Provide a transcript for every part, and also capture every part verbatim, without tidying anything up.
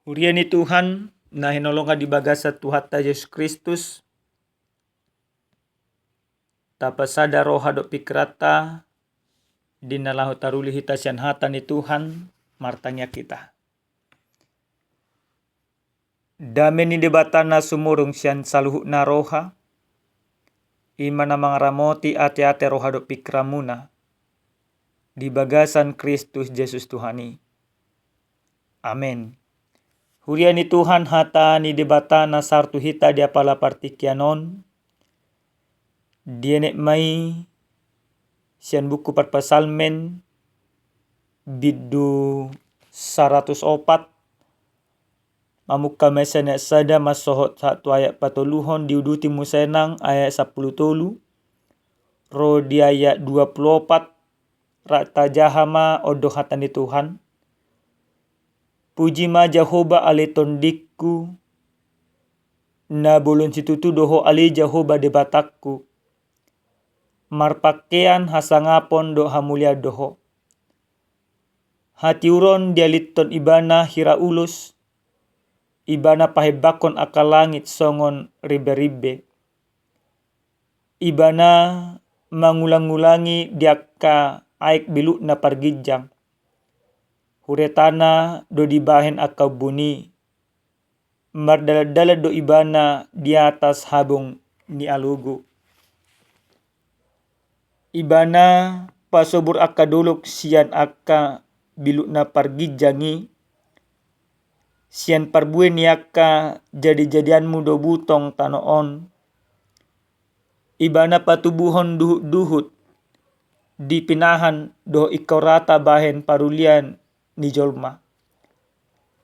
Huria ni Tuhan na hinaholongan di bagasan Tuhanta Jesus Kristus, tapasada roha dohot pingkiranta di na laho taruli hita sian hata ni Tuhan. Martangiang hita. Dame ni Debata na sumurung sian saluhutna roha, i ma na mangaramoti ateate, roha dohot pingkiranmuna di bagasan Kristus Jesus Tuhan i. Amen. Huria ni Tuhan, hata ni Debata na sahat tu hita di apala partingkian on, dienet ma i sian buku Parpsalmen, bindu saratus opat, mamungka ma i sian ayat sada mansohot sahat tu ayat patoluhon. Diuduti muse nang ayat sampulu tolu ro di ayat dua pulu opat, rap tajaha ma on do hata ni Tuhan. Puji ma Jahowa ale tondingku, na bolon situtu do Ho ale Jahowa Debatangku. Marpangkean hasangapon dohot hamuliaon do Ho. Hatiuron dialithon Ibana hira ulos, Ibana pahembangkon angka langit songon rimberimbe. Ibana mangulangulangi di angka aek belut na parginjang. Huretana do dibahen angka ombun i. Mardalandalan do Ibana di atas habong ni alogo. Ibana pasobur angka dolok sian angka belut na parginjang i. Sian parbue ni angka jadijadianmu do butong tano on. Ibana patubuhon duhutduhut di pinahan dohot ingkau rata bahen parulian ni jolma,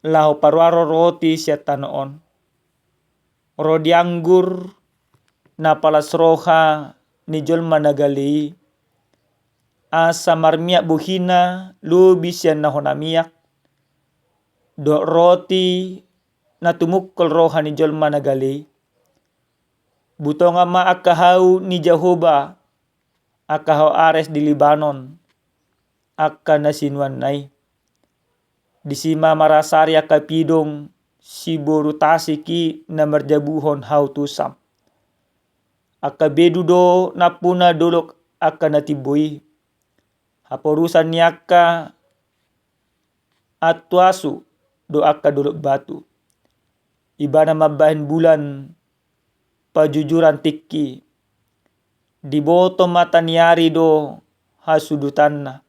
laho paruaron roti sian tano on. Rodi anggur na palas roha ni jolma na gale i, asa marmiak bohina lobi sian na hona miak, dohot roti na tumungkol roha ni jolma na gale i. Butongan ma angka hau ni Jahowa, angka hau ares di Libanon, angka na sinuanna i. Disi ma marasari angka pidong siboru tasik i na marjabuhon hau tusam. Angka bedu do nampuna dolok angka na timbo i. Haporusan ni angka antuasu do angka dolok batu. Ibana mambahen bulan pajujuran tingki. Diboto mata ni ari do hasudutanna.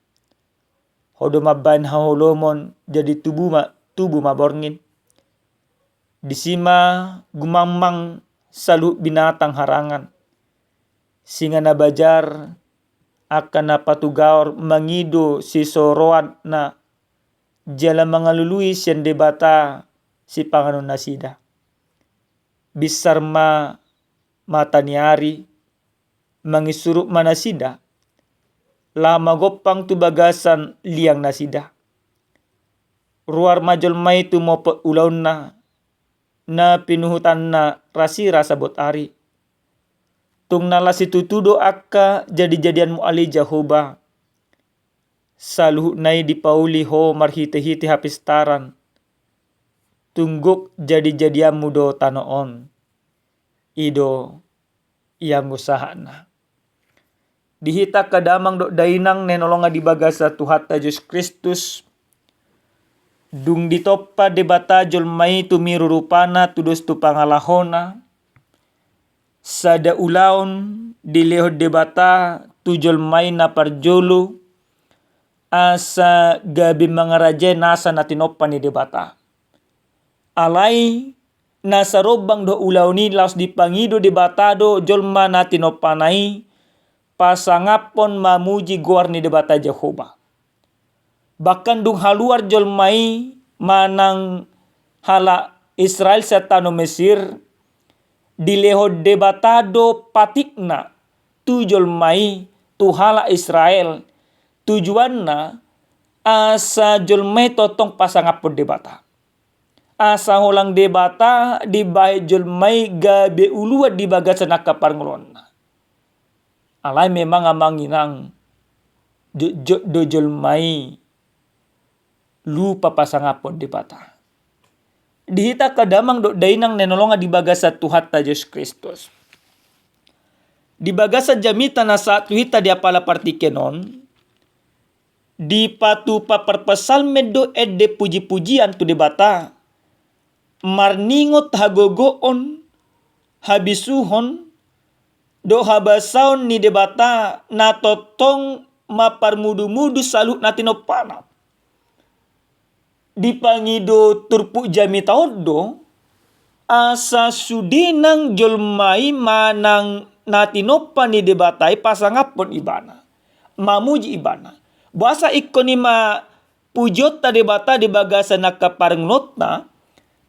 Ho do mambahen haholomon, jadi tubu ma, tubu ma borngin. Disi ma gumangmang saluhut binatang harangan. Singa na bajar, angka na patugaor mangido sisoroanna, jala mangalului sian Debata sipanganon nasida. Binsar ma mata ni ari, mangisuruk ma nasida, laho magompang tu bagasan liang nasida. Ruar ma jolma i tumopot ulaonna, na pinuhutanna rasira sabot ari. Tung na las situtu do angka jadijadianmu ale Jahowa. Saluhutna i dipauli Ho marhitehite hapistaran. Tung gok jadijadianmu do tano on. I do ianggo sahatna. Di hita angka damang dohot dainang na hinaholongan di bagasan Tuhanta Jesus Kristus, dung ditompa Debata jolma i tumiru rupana tudos tu pangalahona, sada ulaon dilehon Debata tu jolma i na parjolo, asa gabe mangarajai nasa na tinompa ni Debata. Alai nasa rombang dohot ulaon i laos dipangido Debata do jolma na tinompana i pasangaphon mamuji goar ni Debata Jahowa. Bahkan dung haluar jolma i manang halak Israel sian tano Mesir, dilehon Debata do patikna tu jolma i, tu halak Israel. Tujuanna asa jolma i tongtong pasangaphon Debata. Asa holan Debata dibahen jolma i gabe uluan di bagasan angka parngoluonna. Alai memang amang inang, jotjot do jolma i lupa pasangaphon Debata. Di hita angka damang dohot dainang na hinaholongan di bagasan Tuhanta Jesus Kristus. Di bagasan jamita na sahat tu hita di apala partingkian on, dipatupa parpsalmen do ende puji-pujian tu Debata, marningot hagogoon, habisuhon, dohot habasaon ni Debata na tongtong mamparmudu-mudu saluhut na tinompana. Dipangido turpuk jamita on do, asa sude nang jolma i manang na tinompa ni Debata i pasangaphon ibana, mamuji ibana. Boasa ingkon i ma pujionta Debata di bagasan angka parngoluonta,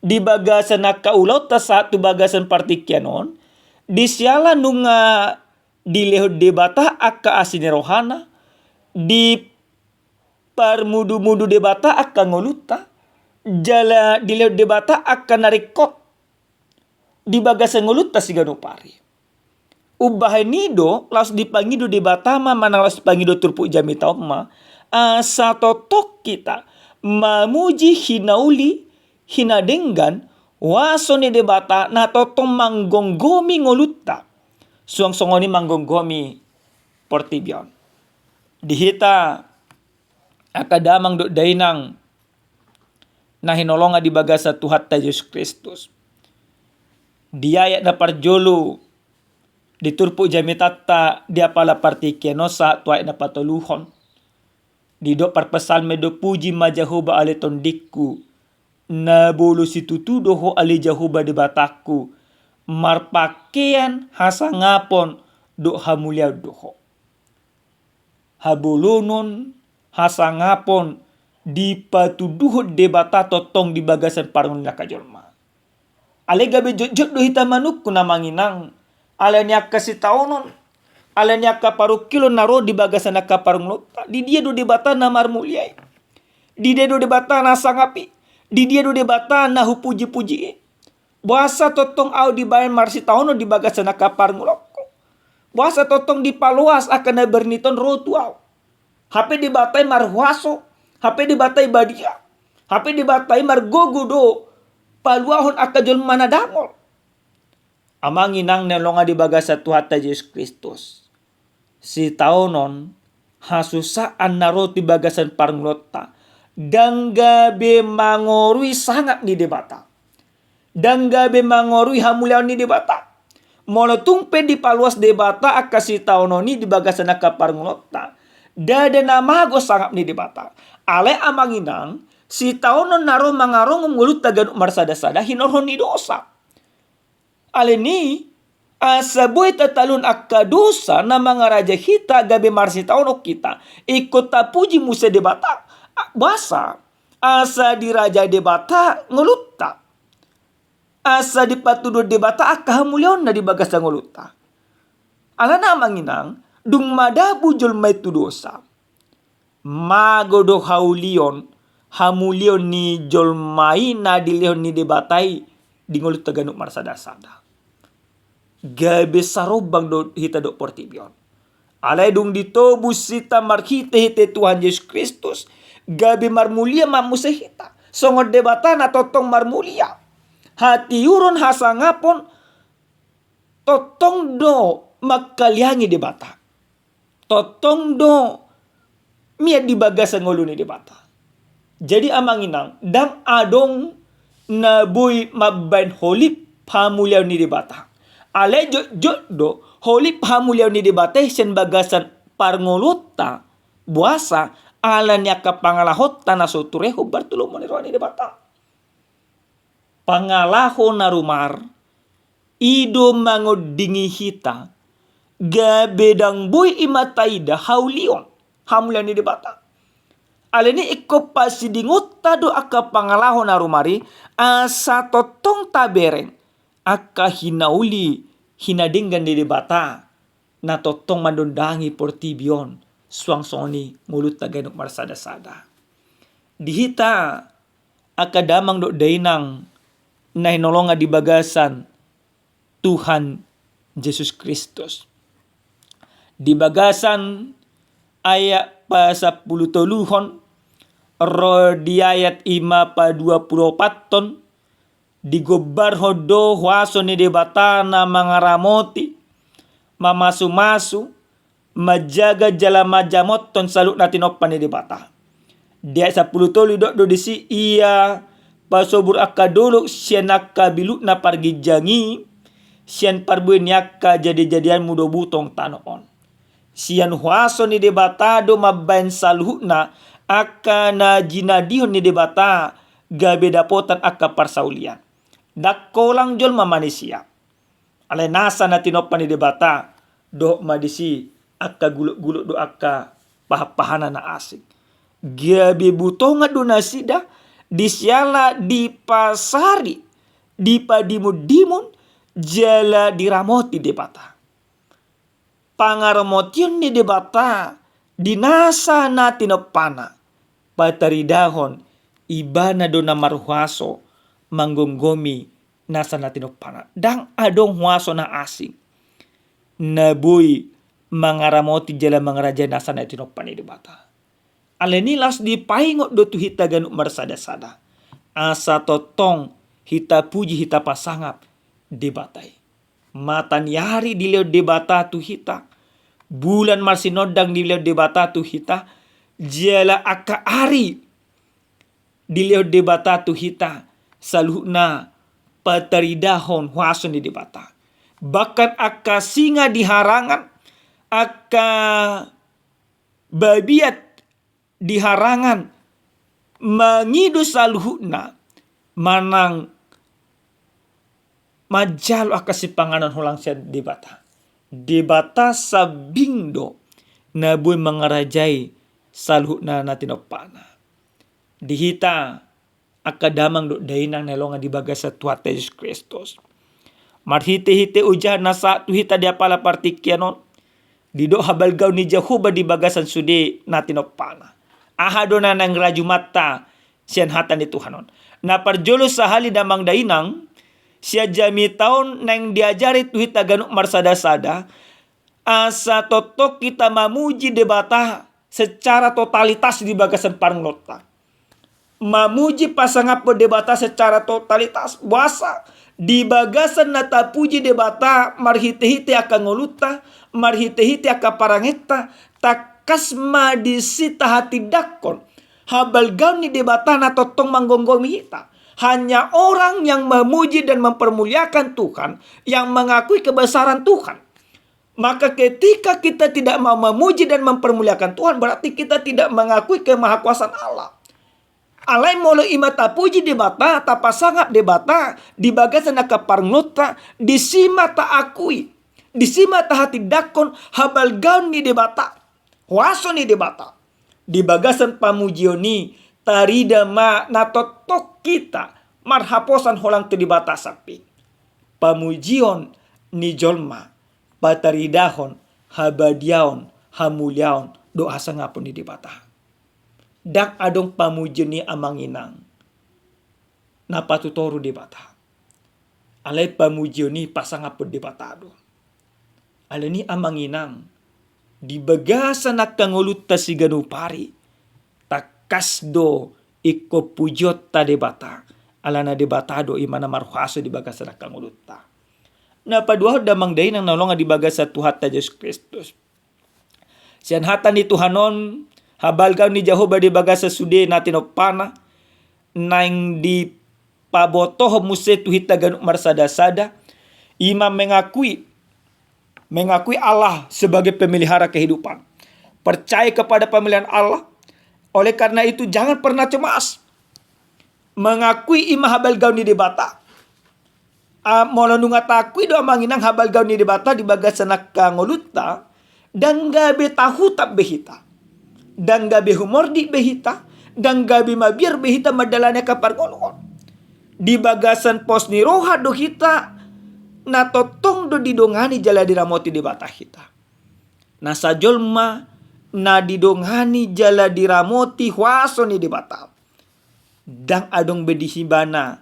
di bagasan angka ulaonta sahat tu bagasan partingkian on, di siala nunga dilehon Debata angka asi ni rohana, diparmudu-mudu Debata angka ngolunta, jala dilehon Debata angka na ringkot di bagasan ngolunta siganup ari. Umbahen i do laos dipangido Debata ma, manang laos dipangido turpuk jamita on ma, asa tongtong hita mamuji, hinauli, hinadenggan huaso ni Debata na tongtong manggomgomi ngolunta, suang songon i manggomgomi portibi on. Di hita angka damang dohot dainang na hinaholongan di bagasan Tuhanta Jesus Kristus. Di ayat na parjolo di turpuk jamitanta di apala partingkian on sahat tu ayat na patoluhon, didok parpsalmen do: Puji ma Jahowa ale tondingku, na molo situtu do Ho ale Jahowa Debatangku, marpangkean hasangapon dohot hamuliaon do Ho. Habolonon, hasangapon, dipatuduhon Debata tongtong di bagasan parngoluon ni angka jolma. Alai gabe jotjot do hita manungkun, amang inang, ala ni angka sitaonon, ala ni angka parungkilon na ro di bagasan angka parngoluonta. Di dia do Debata na marmulia i? Di dia do Debata na sangap i? Di dia do Debata na hupujipuji i? Boasa tongtong ahu dibaen marsitaonon di bagasan angka parngoluonku? Boasa tongtong dipaloas angka na bernit on ro tu ahu? Hape Debata i marhuaso, hape Debata i badia, hape Debata i margogo do paluahon angka jolma na dangol. Amang inang na hinaholongan di bagasan Tuhanta Jesus Kristus, sitaonon, hasusaan na ro di bagasan parngoluonta ndang gabe mangorui sangap ni Debata, ndang gabe mangorui hamuliaon ni Debata. Molo tung pe dipaloas Debata angka sitaonon i di bagasan angka parngoluonta, ndada na mago sangap ni Debata. Alai, amang inang, sitaonon na ro mangarongom ngolunta ganup marsadasada hinorhon ni dosa. Alani i, asa boi tataluhon angka dosa na mangarajai hita gabe marsitaonon hita, ingkon tapuji muse Debata. A-, boasa? Asa dirajai Debata ngolunta. Asa dipatuduhon Debata angka hamuliaonna di bagasan ngolunta. Alana, amang inang, dung madabu jolma i tu dosa, mago do haulion, hamulion ni jolma i na dilehon ni Debata i di ngolunta ganup marsadasada. Gabe sarombang do hita dohot portibi on. Alai dung ditobus hita marhitehite Tuhan Jesus Kristus, gabe marmulia ma muse hita songon Debata na tongtong marmulia. Hatiuron, hasangapon, tongtong do mangkaliangi Debata. Tongtong do mian di bagasan ngolu ni Debata. Jadi, amang inang, ndang adong na boi mambaen holip hamuliaon ni Debata. Alai jotjot do holip hamuliaon ni Debata i sian bagasan parngoluonta. Boasa? Ala ni angka pangalahonta na so turehon bar tu lomo ni roha ni Debata. Pangalaho na rumar i do mangondingi hita gabe ndang boi i ma taida haulion, hamuliaon ni Debata. Alani i ingkon pasidingonta do angka pangalaho na rumar i, asa tongtong tabereng angka hinauli, hinadenggan ni Debata na tongtong mandondangi portibi on, suang songon i ngolunta ganup marsadasada. Di hita angka damang dohot dainang na hinaholongan di bagasan Tuhan Jesus Kristus. Di bagasan ayat pasampulu toluhon ro di ayat i ma paduapulu opathon, Digombarhon do huaso ni Debata na mangaramoti, mamasumasu, manjaga jala manjamothon saluhutna tinompa ni Debata. Di ayat sampulu tolu didok do disi, ia pasobur angka dolok sian angka bilutna parginjang i, sian parbue ni angka jadejadianmu do butong tano on. Sian huaso ni Debata do mambaen saluhutna angka na jinadihon ni Debata gabe dapotan angka parsaulian. Ndang holang jolma manisia. Alai nasa na tinompa ni Debata, dohot ma disi angka gulukguluk dohot angka pahanpahanna na asing. Gabe butongan do nasida, disiala dipasari, dipadimundimun, jala diramoti Debata. Pangaramotion ni Debata di nasa na tinompana, pataridahon Ibana do na marhuaso manggomgomi nasa na tinompana. Ndang adong huaso na asing na boi mangaramoti jala mangarajai nasa na tinompa ni Debata. Alani i laos dipaingot do tu hita ganup marsadasada, asa tongtong hita puji, hita pasangap Debata i. Mata ni ari dilehon Debata tu hita, bulan marsinondang dilehon Debata tu hita, jala angka ari dilehon Debata tu hita, saluhutna pataridahon huaso ni Debata. Bahkan angka singa di harangan, angka babiat di harangan mangido saluhutna manang manjalo angka sipanganon holang sian Debata. Debata sambing do na boi mangarajai saluhutna na tinompana. Di hita angka damang dohot dainang na hinaholongan di bagasan Tuhanta Jesus Kristus. Marhitehite ojahan na sahat tu hita di apala partingkian on, didok habalgaon ni Jahowa di bagasan sude na tinompana. Aha do na naeng rajumanta sian hata ni Tuhan on? Na parjolo sahali damang dainang, sian jamita on naeng diajari tu hita ganup marsadasada, asa tongtong hita mamuji Debata secara totalitas di bagasan parngoluonta. Mamuji, pasangaphon Debata secara totalitas, boasa di bagasan na tapuji Debata marhitehite angka ngolunta, marhitehite angka parangenta, tangkas ma disi tahatindangkon habalgaon ni Debata na tongtong manggomgomi hita. Hanya orang yang memuji dan mempermuliakan Tuhan yang mengakui kebesaran Tuhan. Maka ketika kita tidak mau memuji dan mempermuliakan Tuhan, berarti kita tidak mengakui kemahakuasaan Allah. Alai molo i ma tapuji Debata, tapasangap Debata di bagasan angka parngoluonta, disi ma taakui, disi ma tahatindangkon habalgaon ni Debata, huaso ni Debata. Di bagasan pamujion i tarida ma na tongtong hita marhaposan holang tu Debata sambing. Pamujion ni jolma pataridahon habadiaon, hamuliaon dohot hasangapon ni Debata. Ndang adong pamujion i, amang inang, na patut toru Debata. Alai pamujion i pasangaphon Debata do. Alani i, amang inang, di bagasan angka ngolunta siganup ari, tangkas do ingkon pujionta Debata. Alana Debata do i ma na marhuaso di bagasan angka ngolunta. Na paduahon, damang dainang na hinaholongan di bagasan Tuhanta Jesus Kristus. Sian hata ni Tuhan on, habalgaon ni Jahowa di bagasan sude na tinompana, naeng dipabotohon muse tu hita ganup marsadasada, i ma mengakui, mengakui Allah sebagai pemelihara kehidupan. Percaya kepada pemeliharaan Allah, oleh karena itu jangan pernah cemas. Mengakui i ma habalgaon ni Debata. Ah, molo nunga taakui do, amang inang, habalgaon ni Debata di bagasan angka ngolunta, ndang gabe tahutan be hita. Ndang gabe humordi be hita, ndang gabe mabiar be hita mandalani angka parngoluon. Di bagasan pos ni roha do hita na tongtong do didongani jala diramoti Debata hita. Nasa jolma na didongani jala diramoti huaso ni Debata, ndang adong be di ibana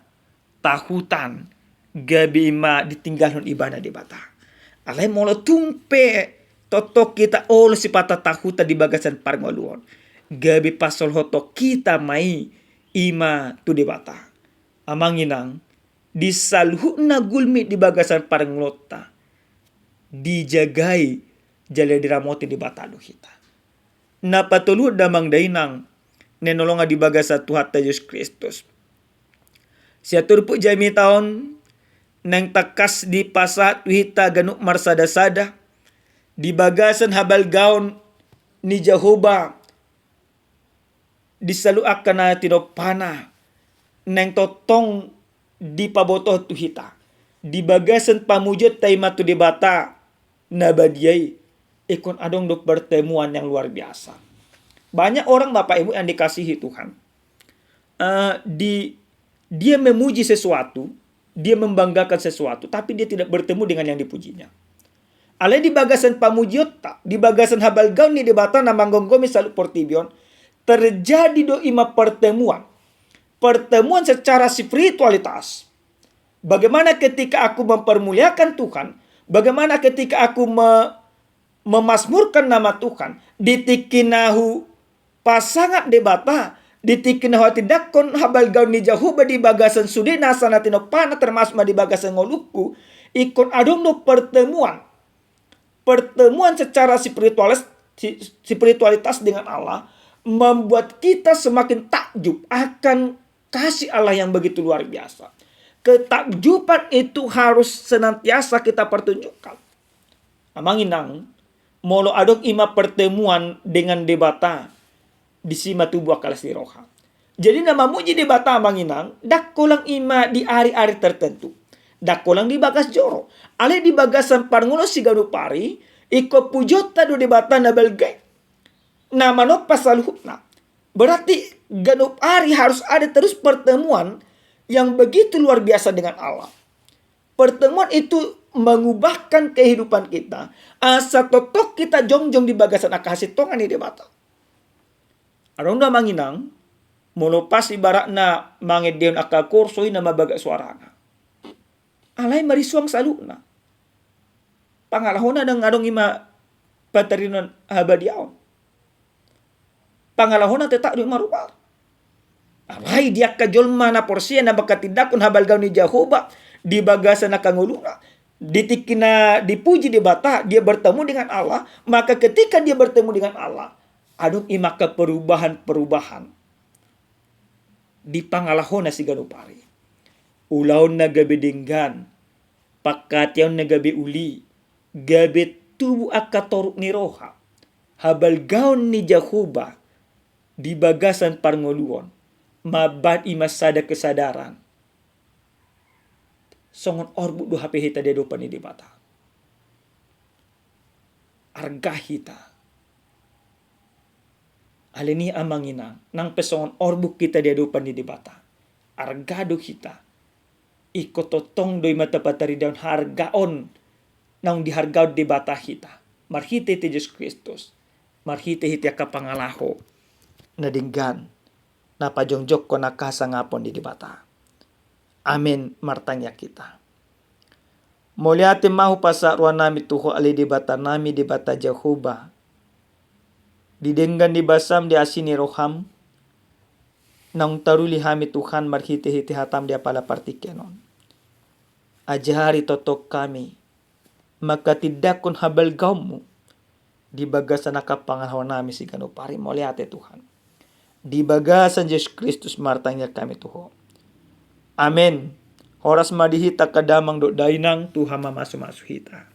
tahutan, gabe i ma ditinggalhon ibana Debata. Alai molo tung pe tongtong hita olo sipata tahutan di bagasan parngoluon, gabe pasolhoton hita ma i, i ma tu Debata. Amang inang, di saluhutna gulmit di bagasan parngoluonta, dijagai jala diramoti Debata do hita. Na patoluhon damang dainang na hinaholongan di bagasan Tuhanta Jesus Kristus, sian turpuk jamita on naeng tangkas dipasahat tu hita ganup marsadasada di bagasan habalgaon ni Jahowa di saluhut angka na tinompana, naeng tongtong dipabotohon tu hita di bagasan pamujionta i ma tu Debata na badia i, ingkon adong do pertemuan yang luar biasa. Banyak orang, Bapak Ibu yang dikasihi Tuhan, eh, di, dia memuji sesuatu, dia membanggakan sesuatu, tapi dia tidak bertemu dengan yang dipujinya. Alai di bagasan pamujionta, di bagasan habalgaon ni Debata na manggomgomi saluhut portibi on, terjadi do i ma pertemuan. Pertemuan secara spiritualitas. Bagaimana ketika aku mempermuliakan Tuhan, bagaimana ketika aku me-, memasmurkan nama Tuhan, di tingki na hupasangap Debata, di tingki na huhatindangkon habalgaon ni Jahowa di bagasan sude nasa na tinompana, termasuk ma di bagasan ngolungku, ingkon adong do pertemuan. Pertemuan secara spiritualis-, si-, spiritualitas dengan Allah membuat kita semakin takjub akan kasih Allah yang begitu luar biasa. Ketakjuban itu harus senantiasa kita pertunjukkan. Amang inang, molo adong i ma pertemuan dengan Debata, disi ma tubu angka las ni roha. Jadi na mamuji Debata, amang inang, ndang holan i ma di ari-ari tertentu, ndang holan di bagas joro. Alai di bagasan parngoluon siganup ari, ingkon pujionta do Debata na balga i, na manompa saluhutna. Berarti ganup ari harus ada terus pertemuan yang begitu luar biasa dengan Allah. Pertemuan itu mengubahkan kehidupan kita, asa tongtong kita jongjong di bagasan angka hasintongan ni Debata. Adong do, amang inang, molo pas ibaratna mangendehon angka korso i na mabagak suarana, alai marisuang saluhutna. Pangalahona ndang adong i ma pataridaon habadiaon. Pangalahona tetap do i ma rupa. Alai di angka jolma na porsea na manghatindanghon habalgaon ni Jahowa di bagasan angka ngoluna, di tingki na dipuji Debata, dia bertemu dengan Allah, maka ketika dia bertemu dengan Allah, adong i ma angka perubahan-perubahan di pangalahona siganup ari. Ulaonna gabe denggan, panghataionna gabe uli, gabe tubu angka toruk ni roha. Habalgaon ni Jahowa di bagasan parngoluon mambahen i ma sada kesadaran. Songon orbuk do hape hita di adopan ni Debata. Arga hita. Alani i, amang inang, nang pe songon orbuk hita di adopan ni Debata, arga do hita. Ingkon tongtong do i ma tapatarida harga on naung dihargaon Debata hita marhitehite Jesus Kristus, marhitehite angka pangalaho na denggan na pajongjongkon angka hasangapon ni Debata. Amen. Martangiang hita. Mauliate ma hupasahat rohanami tu Ho ale Debatanami, Debata Jahowa. Di denggan ni basam, di asi ni roham, naung taruli hami Tuhan marhitehite hatam di apala partingkian on. Ajari tongtong hami manghatindanghon habalgaonmu di bagasan angka pangalahonami siganup ari. Mauliate Tuhan. Di bagasan Jesus Kristus martangiang hami tu Ho. Amen. Horas ma di hita angka damang dohot dainang, Tuhan mamasumasu hita.